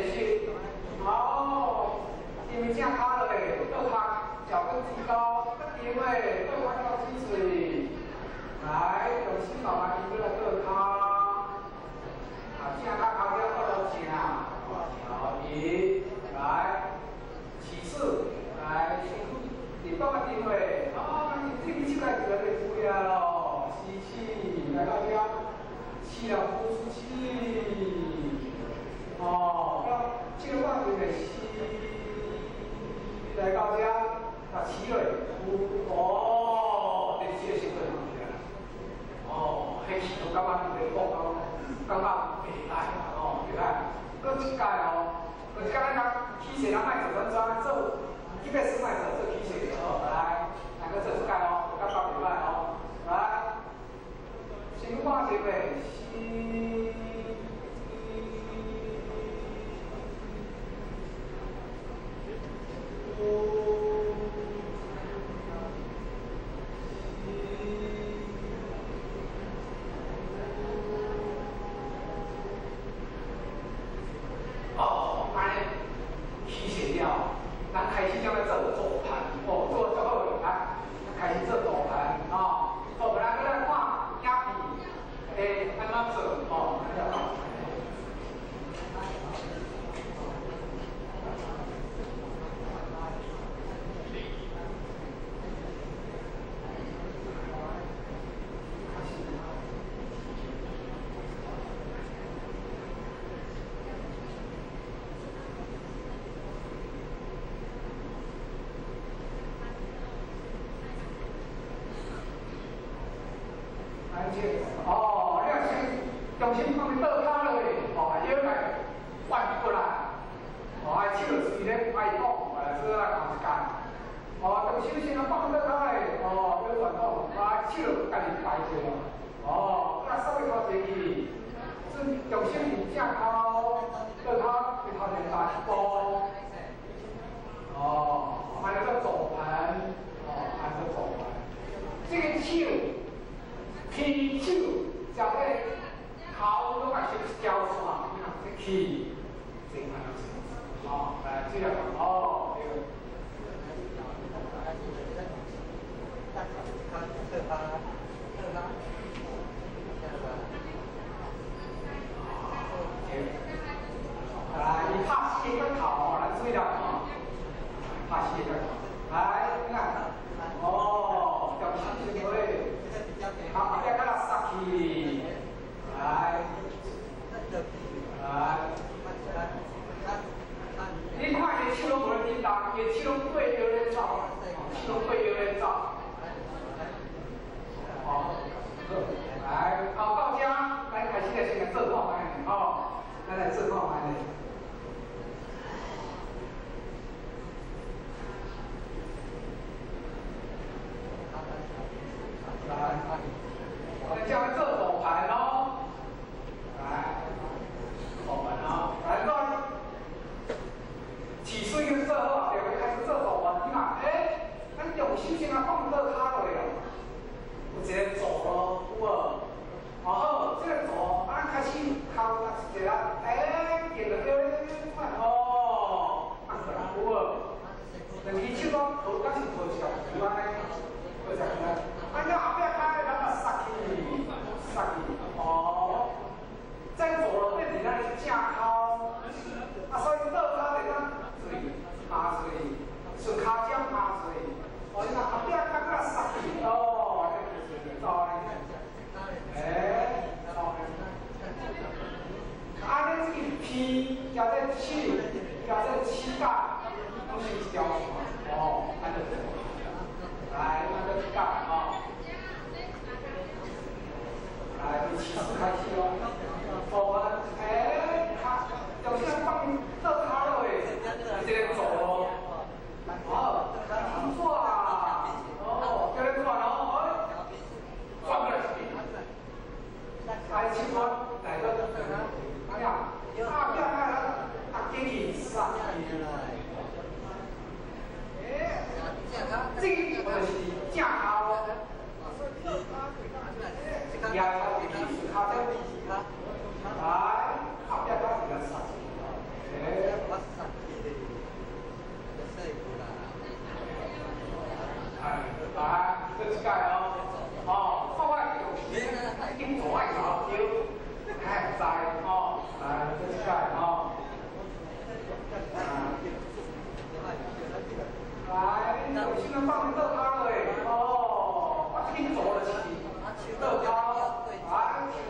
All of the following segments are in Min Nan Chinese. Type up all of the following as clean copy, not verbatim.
是，好，因为正跤落，倒跤脚跟提高，较长的倒跤到起喙，来，重心慢慢移过来倒跤，啊，正跤跤了倒落正，调移，来，起势，来，身躯伫放个定位，啊，这个手来就来注意啊咯，吸气，来到遮，气啊呼出去。哦，那这个放定的吸，来到遮，啊，起落，呼，哦，第四个时阵哦，彼气都感觉伫咧放到，感觉袂歹，哦，袂歹。阁一届哦，阁一届咱讲起势，咱莫做安怎做，这个是莫做做起势就好，来，来阁做一届哦，感觉袂歹哦，来，先看一个吸。哦，按呢起势了，咱开始将来做组盘，哦，做足好，来，开始做组盘，哦，组盘咱阁来看影片，会按怎做，哦，按怎做。哦，你若先重心放伫倒跤落，哦，腰来弯过来，哦，爱手随咧爱讲，来做来看一间。哦，重心先放倒跤咧，哦，腰转动，啊，手家己摆者，哦，啊，稍微头前去，转重心伫正跤，倒跤伫头前踏一步，哦，按呢做组盘，哦，按做组盘，这个手。起手，将这头拢爱先一条线，你看这起，这安尼哦，来这样，哦，对。来，伊拍四个头，来注意啦，拍四个头，来，你看，哦，重心先落。好，后壁较来杀去，来，来，你看伊手拢无咧振动，伊手拢对腰咧走，手拢对腰咧走。好，来，好到遮，咱开始来先来做看觅，吼，咱来做看觅。来，我们将做组盘哦，来，组盘哦，来，我起水已经做好，就开始做组盘。你看，哎，咱重心先啊放倒跤落哦，有一个组咯，有无？哦好，这个组，啊开始敲啊一个啊，哎，见到腰咧看，哦，按过来，有无？两支手拢抱，敢是抱一粒球按呢，抱一粒球。按了后壁跤，咱啊杀去，杀去，哦，再做落变成咱是正跤，啊，所以倒跤就当嘴下嘴，顺跤尖下嘴，哦，你看后壁跤阁来杀去，哦，走呢，哎，走呢，按呢这个皮加这手加这膝盖，拢是一条线，哦，按呢做。来，那个盖啊，来，起势开始哦。我们哎，卡，重心放倒跤落去，这个做哦。哦，转，哦，叫你转哦，转过来一边。来，手腕来到，哎呀，啊，变啊，啊，给你杀去。这个就是正跤，压脚起，脚尖，来，后壁较是来杀。哎，搁一擺哦，哦，看我重心已經做愛頭對，哎，知哦，來，閣一擺哦。來，重心放倒跤落，哦，我這邊做就是倒跤，來，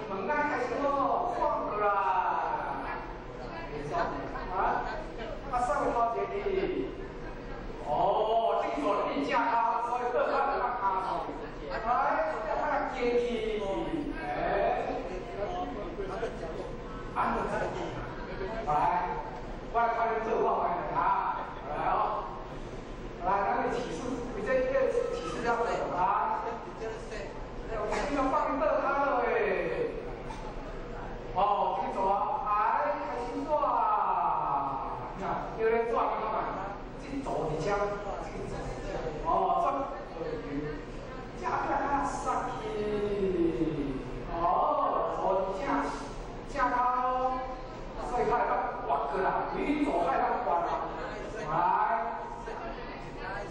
門仔開始咯，轉過來，啊，啊，上頭前去，哦，這個做變正跤，所以倒跤就較跤錯，來，較堅去，哎，按怎來，我來看恁做看覓啊，來哦。來，咱個起勢，你這這起勢了啊？我先要放倒跤落哦，這個做啊，來開始轉，你看，叫咧轉，你看嘛，這做佇遮，這個做佇遮，哦，轉，這邊較煞去，哦，做佇正正跤，所以較會當滑過來，你做較會當滑來，來。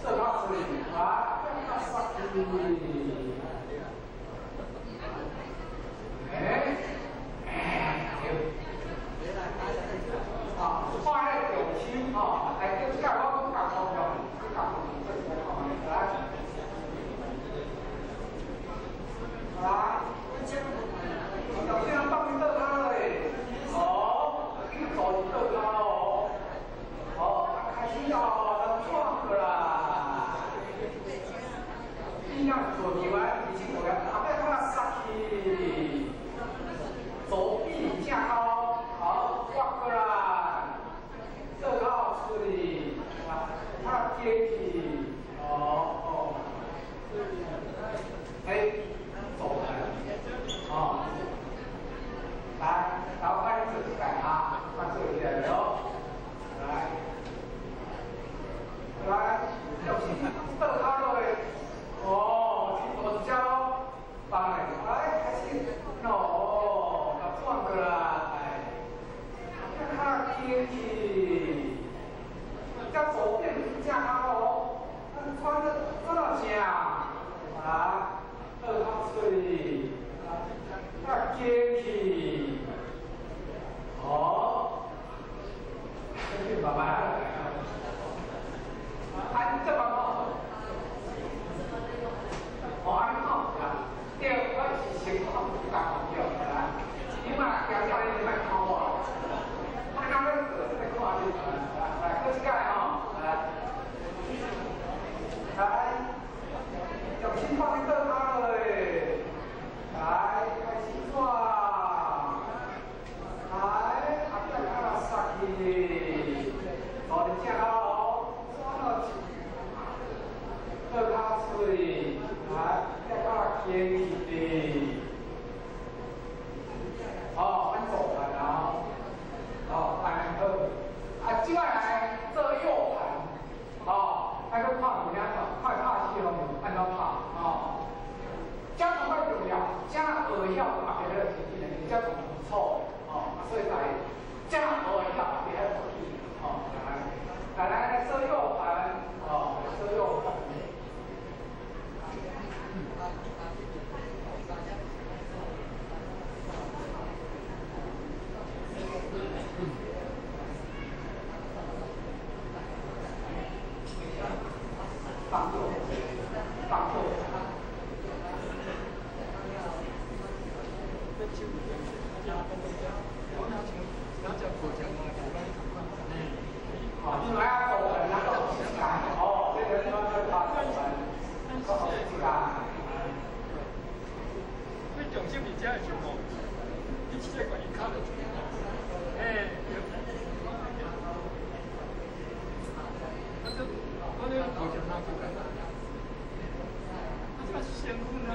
做較水，來，較煞去。哎，哎，對。啊，看迄個重心吼，來，這擺我講共方向，這共方向做一下看覓，來，來，重心放倒跤落，哦，去做倒跤哦，哦，開始哦，咱轉過來。你若做牛啊，而且做了，後擺看煞去，左臂正跤，好，轉過來，倒跤出去，啊，較堅去，哦哦，哎，左盤，哦，來，老闆做一擺啊，我做起來了，來，來，重心倒跤落。哦，去做一只咯，放嘞，來開始，哦，甲轉過來，較輕去，這左邊正跤哦，轉得轉到正，啊，倒跤出去，較輕去，哦，這慢慢，啊，這慢看。哦，按呢吼，對，我是先看有共對，來，你嘛行遮你莫看我，我剛咧做這個看你，來，來，閣一擺吼，來，來，重心放佇倒跤落，來，開始轉，來，後壁較煞去，坐佇正跤哦，轉到倒跤出去。來，再較輕去，哦，按左盤啊，哦，按呢好。啊，這擺來做右盤，哦，愛閣拍有影，看拍死方面按怎拍，哦。這較重要，這學曉後壁彼個天的，這從基礎，哦，所以來這學曉後壁彼個天，哦，來，來來做右盤，哦，做右盤。放左，放左。啊，你來啊，做盤，咱做一間，哦，這個地方叫拍做盤，做一間。你重心佇遮的時候，你直接管伊跤就出來。哎，對。啊，這我咧頭前哪做緊？啊，這身軀呢？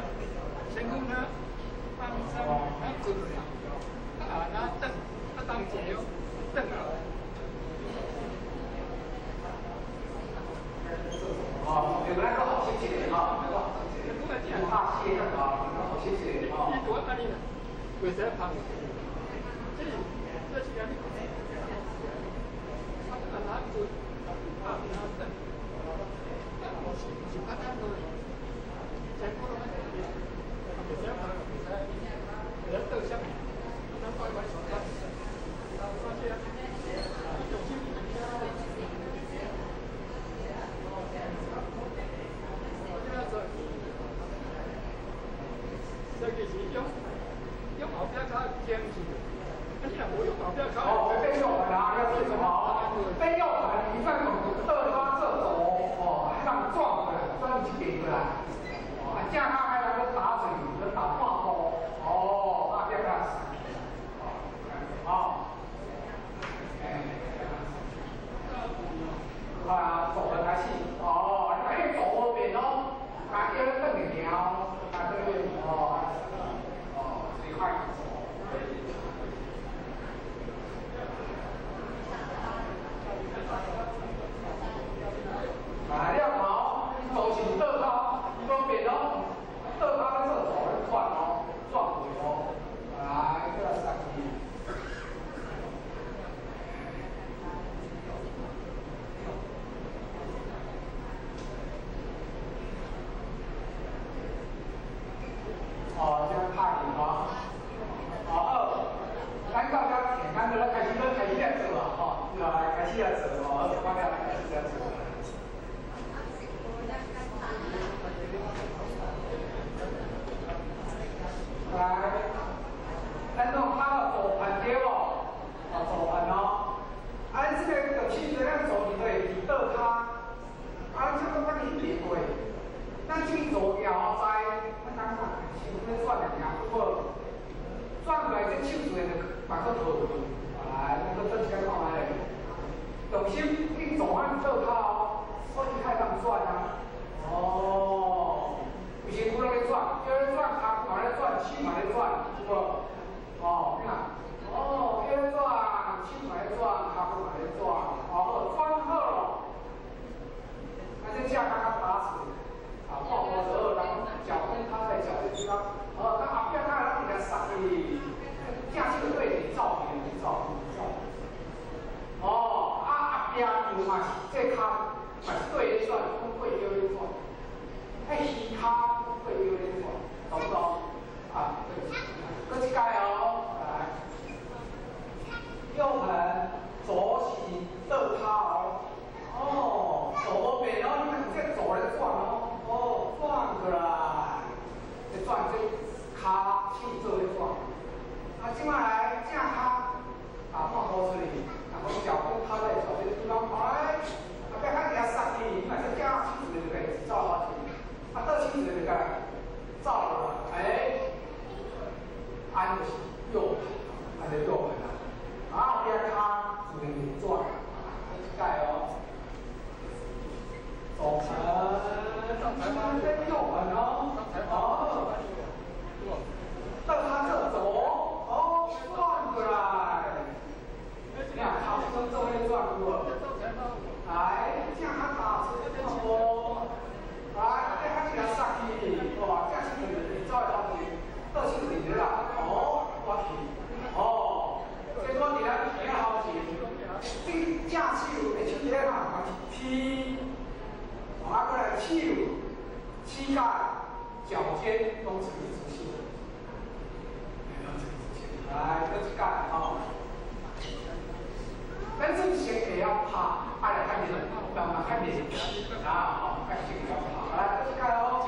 身軀呢？放鬆，啊，坐落來，啊，那轉，啊，當坐哦，轉啊。哦，有那個好心情哈，那個好心情，不怕蟹啊，那個好心情哈。你拄仔按呢，袂使芳。這是這是按呢。啊，按哪做？啊，按哪轉？是是按哪落？哦，变右盘啊，要做什么？变右盘，一转动，倒跤做左，哦，让转过来，转一边过来。哦，啊，正跤开来要打水，要打半步，哦，啊，变较哦，哦，哎，啊，左盘开始，哦，你看左边哦，啊，叫你转去行哦，啊，对，哦，哦，这块左。来了头，左是倒跤，无变哦，倒跤咧做左咧转哦，转过哦，来，过来杀去。哦，这样拍去吼。哦好，咱到遮简单的咧开始咧开始咧做啊，吼，来开始咧做哦，我了开始咧做。来，咱拢拍到左盘对无？哦，左盘哦。啊，咱这个就试做咱左面会伫倒跤，啊，咱这个咱去变过。咱这个左摇在，咱感觉手咧转尔尔，有无？转过来这手自然就嘛阁套住。来，咱阁做一下看觅咧。重心去左按倒跤哦，所以较会当转啊。哦。规身躯拢咧转，脚咧转，跤嘛咧转，手嘛咧转，有无？哦，你看，哦，脚咧转，手嘛咧转，跤嘛咧转，哦，转好了。啊，这正跤较打出，啊，半步就好，人脚跟跤在脚这地方，哦，啊后壁跤咱直接杀去，正手对伫走去，走走。哦，啊后壁又嘛是这跤嘛是对咧转，讲对腰咧转。迄鱼跤对腰咧转，懂不懂？啊，对，阁一摆哦，来，右盘左是倒跤哦，哦，左边哦，你看这左咧转哦，哦，转过来，这转这跤手做咧转，啊，这摆来正跤，啊，半步出去，然后脚跟跤在脚这地方，来，后壁较直接杀去，你看这正手自然就会走下去。啊，倒手就个走落来，哎，按就是右盘，按就右盘啊。啊，后壁跤自然会转，一摆哦，左盘，这右盘哦，哦，倒跤做左，哦，转过来，你看跤做做咧转有无？来，正跤打出半步。来，这较直接杀去，哇，正手就走来头前，倒手就伫啦，哦，我去，哦，这我伫咱耳仔头前，这正手的手伫咧哪？嘛是踢，啊，过来手、膝盖、脚尖拢垂直线，拢垂直线。来，搁一摆吼。咱这先会晓拍，啊来较练，慢慢较练皮啊，吼，较先会晓拍。来，搁一摆哦。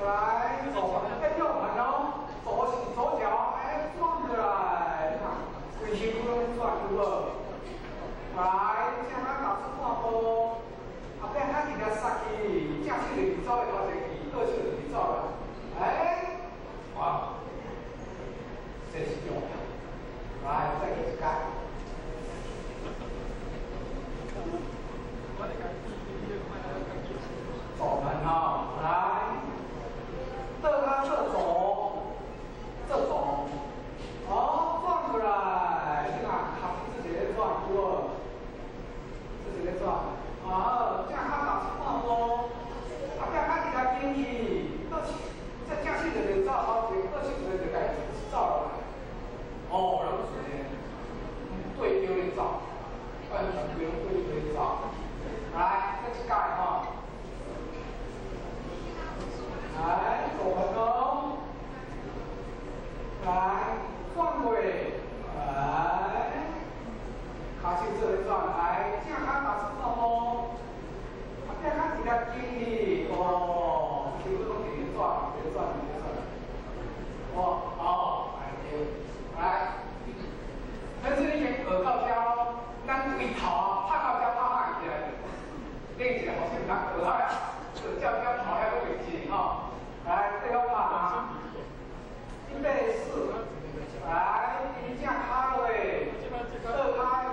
来，左变右盘哦，左是左脚，哎，转过来，你看，规身躯拢转有无？来，正跤打出半步，后壁较直接杀去，正手就走的头前去，倒手就走啦。哎，哇，这是右盘。来，再搁一摆。左盘吼，来，倒跤做左，做左，哦，转过来，你看，跤自己咧转，有无？自己咧转，哦，正跤打出半步，后壁较直接顶去，倒手，这正手就走头前，倒手就就家走落来，哦，拢是呢，对腰咧走，完全对对咧走，来，再一摆吼。来，左盘哦，來，轉過來，跤手做咧轉，來，正跤打出走步，後壁跤直接進去，哦，手攏佇咧轉，佇咧轉，佇咧轉，哦，好，來，來，但是你已經學到遮咯，咱對頭啊，拍到遮拍拍起來，另一個學生毋通學啊，學照遮頭遐閣袂進吼，來，對好拍。預備四，來，正跤落，倒跤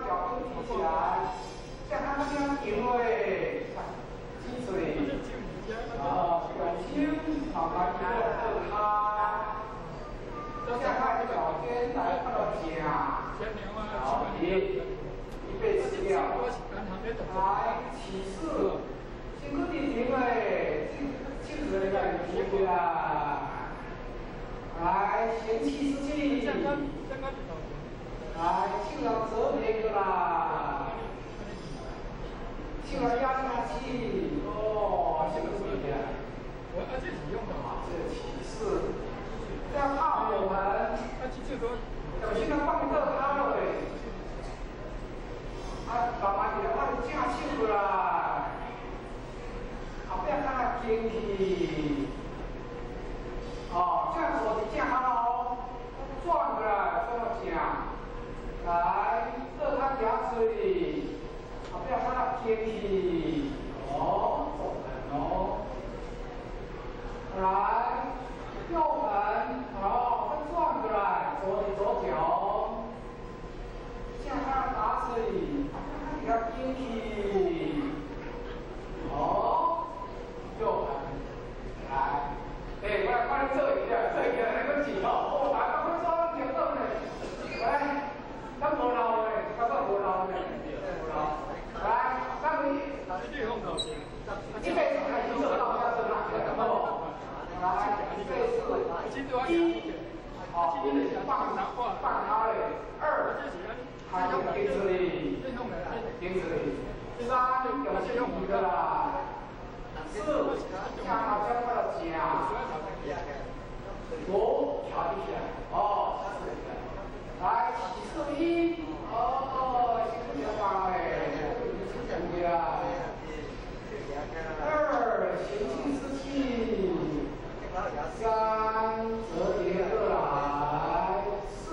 腳跟提起來，正跤咁樣搖落，脊椎，哦，用手慢慢移倒跤，正跤腳尖來放到正，好，一，預備起了，來，起勢，身軀佇停嘞，手手來提起來。來，行氣之氣，來，手人折疊過來，手人壓下去，哦，這個是厲害。這起勢，這樣拍火盆，小心他放倒跤落，啊，慢慢佇咧拍正手過來，後壁較堅去。哦，這樣做是正跤咯，轉過來轉到正，來，倒跤夾嘴，後壁較堅去，哦，左盆哦，來，右盆，哦，再轉過來，左是左腳，正跤打嘴，較堅去，哦，右盆，來。欸，我來幫你做一下，做一下，來個字吼，哦，大家講做聽懂咧。來，咱無漏咧，咱講無漏咧，無漏。來，咱們預備開始做到遮做哪個？好，來，預備四，一，好，放放跤咧，二，還用頂出來，頂出來，三，用手移過來。四，正跤才看到正，五，調起來，哦，來，起勢一，哦，身軀放嘞，對啊。二，行氣之氣，三，折疊過來，四，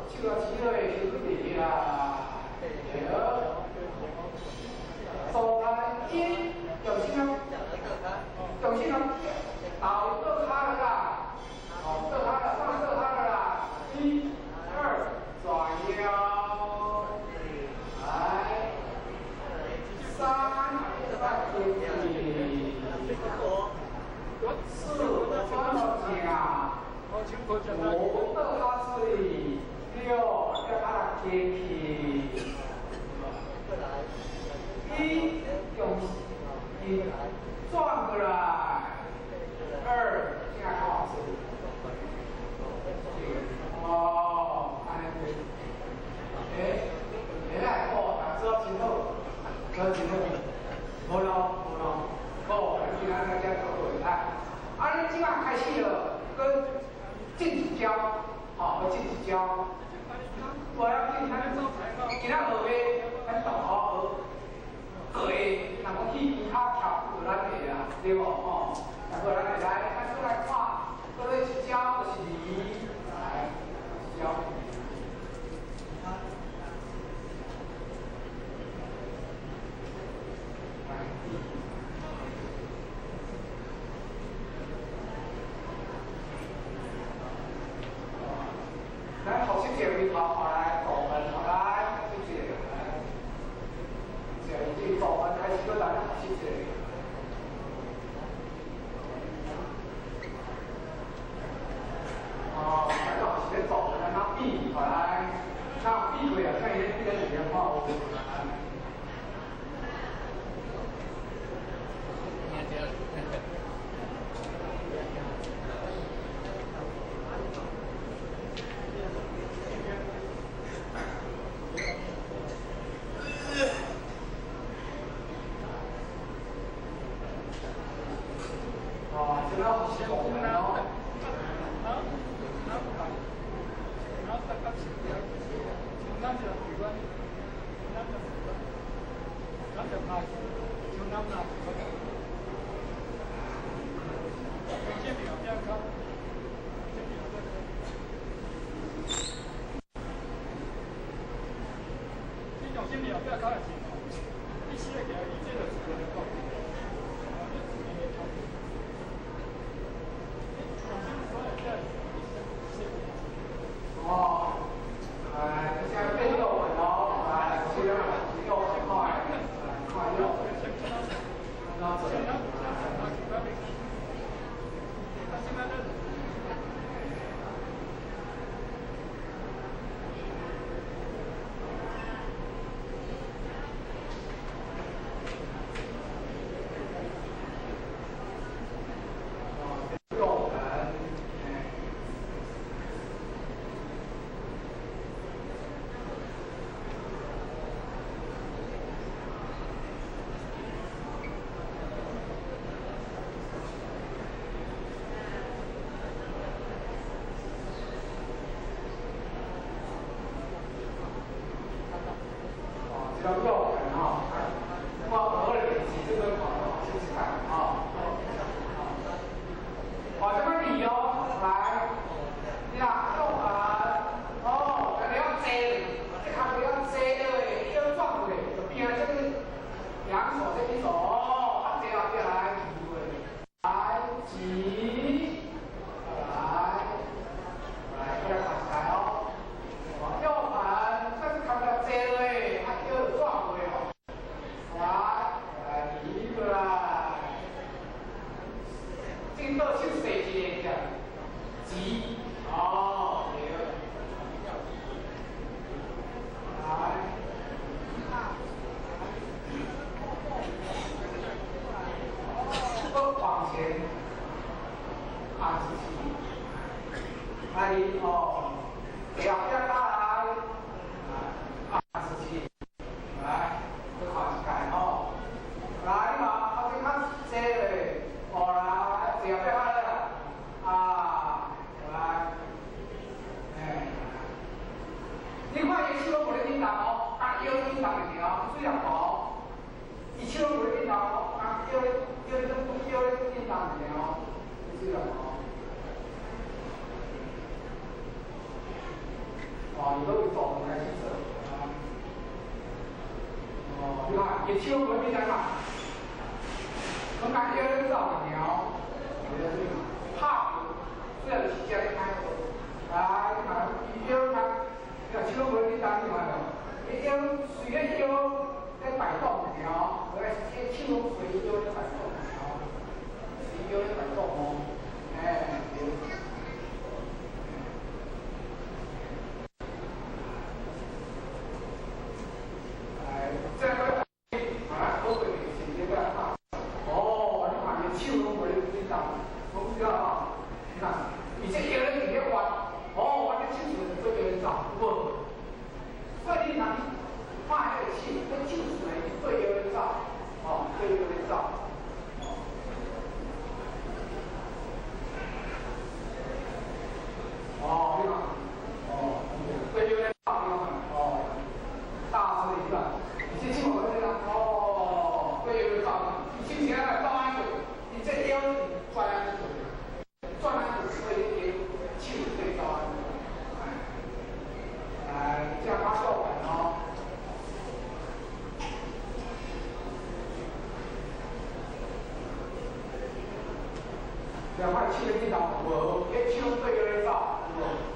手啊起來，身軀佇啊，對，左盤一，重心啊。重心啊，倒倒跤了啦，哦，倒跤了，放倒跤了啦，一、二，轉腰，來，三，再進去，四，轉到正，五，倒跤嘴，六，再把它接起，一，用一。轉過來，二，正跤子，哦，按呢對，欸，欸來，哦，做真好，做真好，無漏無漏，好，今仔日遮做好來，啊，你這擺開始了，閣進一招，吼，閣進一招，無要緊，咱今仔學的，咱同學學，學的，若講去其他徛學咱的啊，對無吼？學咱的來，咱閣來看，閣咧一招就是離，來，一招。來，來，學習這位頭，來，左門，來，學習這個，來，這已經左門開始，閣來學習這個。哦，來到是咧左門，那比，來，那比過啊，看伊咧比咧怎樣看有。哦，這個是左門哦。像咱這台灣，咱這咱這拍，像咱那這邊後壁較，這邊後壁較。你用這邊後壁較的時候，你寫起來，伊這就自然的講，你自然的講。你用這所有這寫。哦，來，現在變右門哦，來，先右快，快右，那這。右門，哦，這個右門哈，我偶爾練習這個試試看啊。好，這邊你哦，來，你看右門，哦，你要坐，這下面要坐的，腰轉過來，就變這個兩手這一手，哦，啊，坐後壁來，來，擠，來，來，過來看一下哦。右門，這是看到坐的，啊，腰轉過來哦，來，來，移過來。這倒手踅一個，擠，哦，對，來，搁往前，按一次，來，哦，後壁打來，按一次，來，搁看一下吼，來嘛，啊，這較濟咧，哦來，坐後壁來啊，來，哎，你看伊手攏無咧振動哦，啊腰振動就對，水也無，伊手攏無咧振動哦，啊腰咧腰咧腰咧振動就對，水也無。哦，伊都會做開始做，哦，你看伊手無咧振動，攏甲腰咧走就對。拍，雖然是這個態度，來，你看伊腰看，你看手無咧振動，你看無？伊腰隨個腰咧擺動就對，我這手隨腰咧擺動就對，隨腰咧擺動哦，哎，對。來，這個啊，嗰個是這個啊，哦，你看伊手攏無咧振動，攏知道啊？你看，伊這腰咧佇咧彎，哦，我這手就對腰咧走，有無？所以你若看彼個手，彼手出來對腰咧走，哦，對腰咧走。哦，你看，哦，對腰咧走，你看，哦，大致一段，伊這手無咧啦，哦，對腰咧走，伊手是按怎走按做？伊這腰轉按做，轉按做，所以伊手對走按做。來，這樣較小盤哦。兩塊手咧振動，無，彼手對腰咧走，有無？